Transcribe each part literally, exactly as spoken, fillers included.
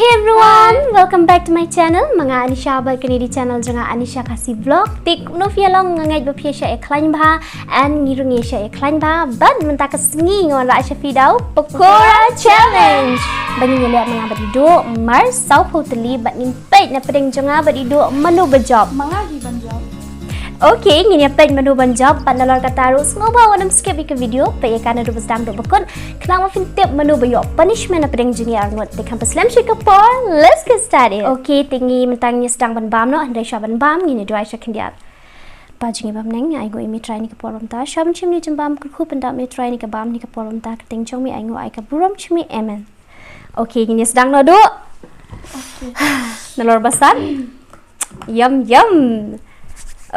Hey everyone, welcome back to my channel. Ma nga Anisha bad kane dei channel jong nga, Anisha Khasi Vlog. Te kumno phi ïa long? Nga ngeit ba phi ïa shah ïa khlaiñ bha, and ngi ruh ngi ïa shah ïa khlaiñ bha. Bad mynta ka sngi nga wanrah sha phi da u Pakora Challenge. Ba ngin ïaleh ma nga bad i Duh mar saw phew tylli, bad ngin peit na pdeng jong nga bad i Duh mano ba jop. Ma nga hi ban jop. Okay, ngin ïa peit mano ban jop, bad nalor kata ruh sngewbha wat nym skip ïa ka video, peit ïa ka naduh ba sdang haduh ba kut, khnang ba phin tip mano ba ïoh punishment na pdeng jong ngi arngut. Te khlem pynslem shuh ïa ka por, let's get started. Okay, te ngi mynta ngin ïa sdang ban bam noh, hynrei shuwa ban bam ngin ïa duwai sha khyndiat. Kpa jong ngi ba ha bneng, ai nguh ïa me Trai ïa kane ka por ba mynta, shuwa ban shim ïa kane ka jingïabam, kyrkhu pyndap ïa me Trai ïa kane ka bam, ïa kane ka por ba mynta, ha ka kyrteng jong me, ai nguh ai ka burom jong me. Amen. Okay, ngin ïa sdang noh Duh. Okay. Nalor ba sat. Yum, yum.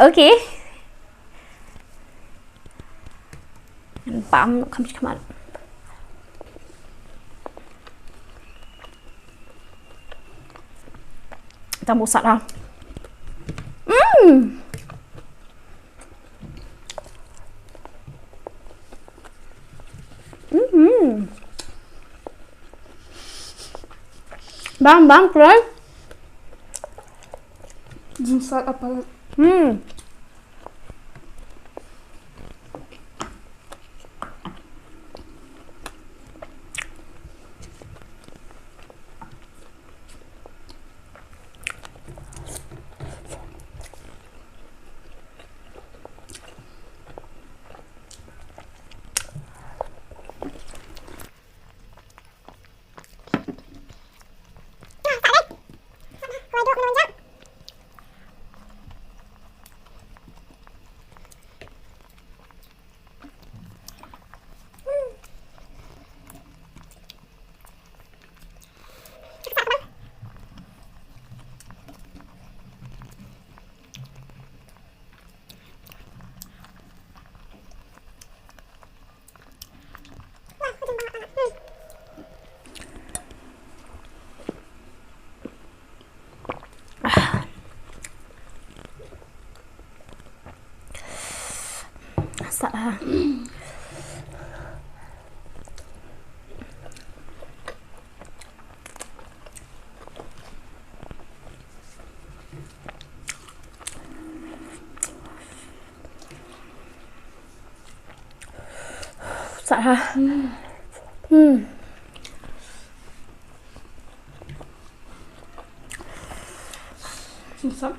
Okay. Bam, kham khmat. Tang bun sat ha. Mm. Mhm. Bam, bam, Trai. Jingsat apa? Hmm. Sat ha. Sat ha. Hmm. Hmm. Sat.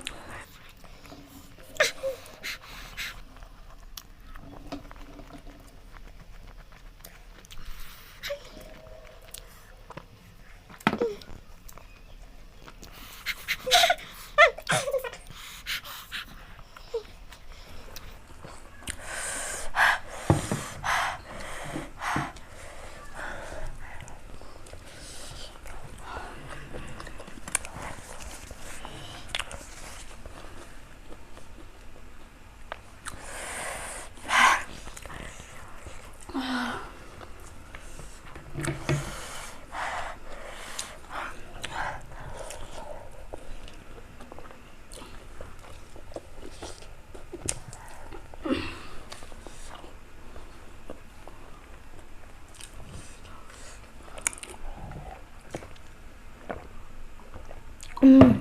Mm.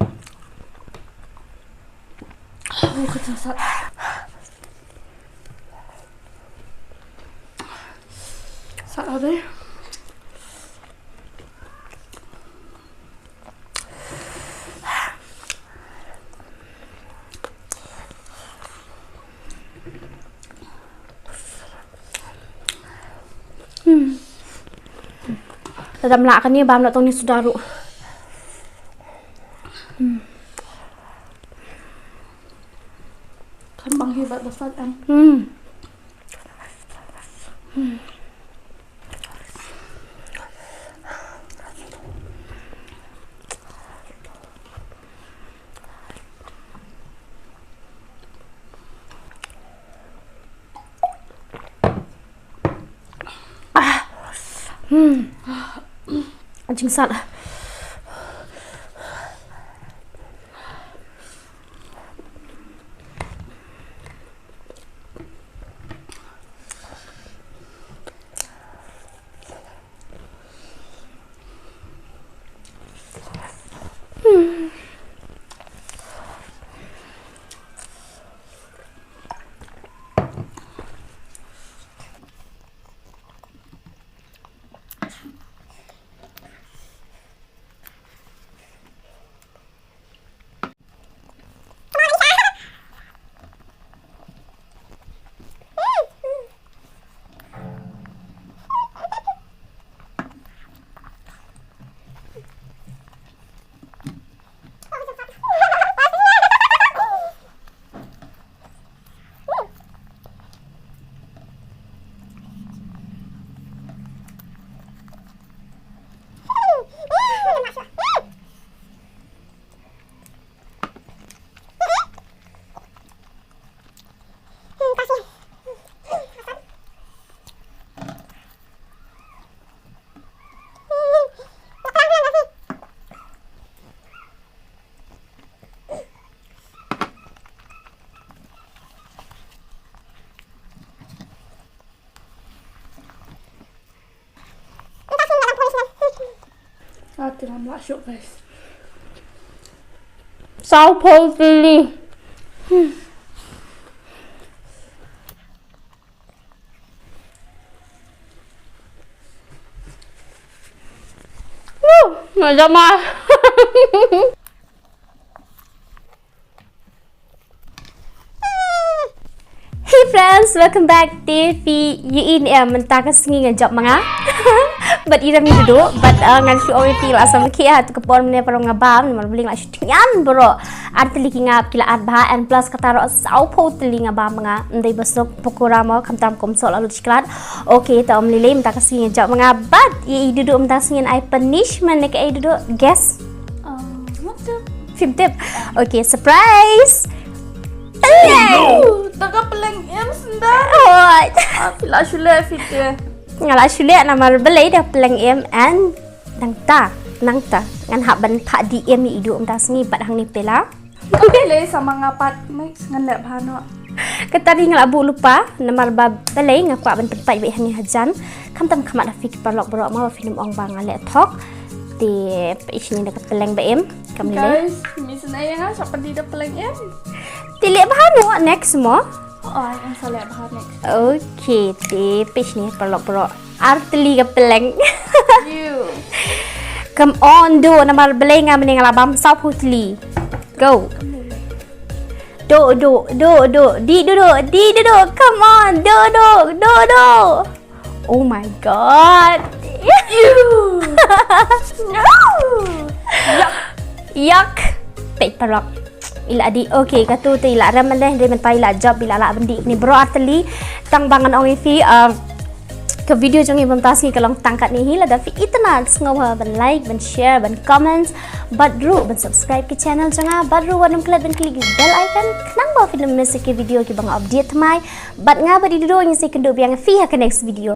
Oh, ka sat. Sat lade. Hmm. Lada ym lah kane bam noh tang ne suda ruh. Hmm. Kan bang hi bad da sat em. Hmm. Hmm. Ah. Hmm. Jingsat. Te ngam lah shuh, guys. Saw phew tylli. Hmm. Woo, nga jop ma. Hey friends, welcome back. Te phi ïohi ne em, mynta ka sngi nga jop ma nga. Bad i Rami duh, bad, uh, ngan shu ong ïa phi la sam ki ha tu ka por mynne baroh nga bam, namar balei nga la shu tyngian baroh. Ar tylli ki ngap ki la at bha, and plus kata ruh saw phew tylli nga bam ma nga. Ym dei ba suk, pakora mo, khamtam kumsoh la lut shi klat. Okay, te ym lei lei, mynta ka sngi nga jop ma nga, bad i Dudu mynta ka sngi yn ai punishment ne kaei Dudu, guess. Um, what the? Phim tip. Okay, surprise. Pyleng. Oh, da ka pyleng im sendar. Oh. Ah, phi la shu leh phi te. Nga la shu leh namar balei da pyleng im, and nangta, nangta ngan hap ban phah D M ïa i Dudu mynta ka sngi bad hangne pela. Ka pyleng sa ma nga pat, next ngan leh bha noh. Kata ri nga la buh lypa namar ba balei nga kwah ban pynpait beit hangne hajan. Khamtam khmat ha phi ki paralok baroh ma ba phin ym ong ba nga leh thok. Te peit shane da ka pyleng ba im. Kam lei lei. Guys, mi sngewsih ïa nga, shah pynti da pyleng im. Te leh bha noh, next mo. Oh, ngan sa leh bha next. Okay, te peit shane paralok baroh. Ar tylli ka pyleng. You. Come on, Dudu, namar balei nga mynne nga la bam saw phew tylli. Go. Dudu, Dudu, Dudu, di Dudu, di Dudu, come on, Dudu, Dudu. Oh my God. You. No. Yuck. Yuck. Peit paralok. I la dih, okay, katu te i la rem mynne, hynrei mynta i la jop, i la lah ban dih kine baroh ar tylli. Tang ba ngan ong ïa phi, um, ka video jong ngi mynta ka sngi ka long tang katne hi, lada phi itynnad sngewbha ban like, ban share, ban comment, bad ruh ban subscribe ki channel jong nga, bad ruh wat nym klet ban click ki bell icon, khnang ba phin ym miss ïa ki video kiba nga update thymmai. Bad nga bad i Dudu ngin sa ïakynduh biang ïa phi ha ka next video.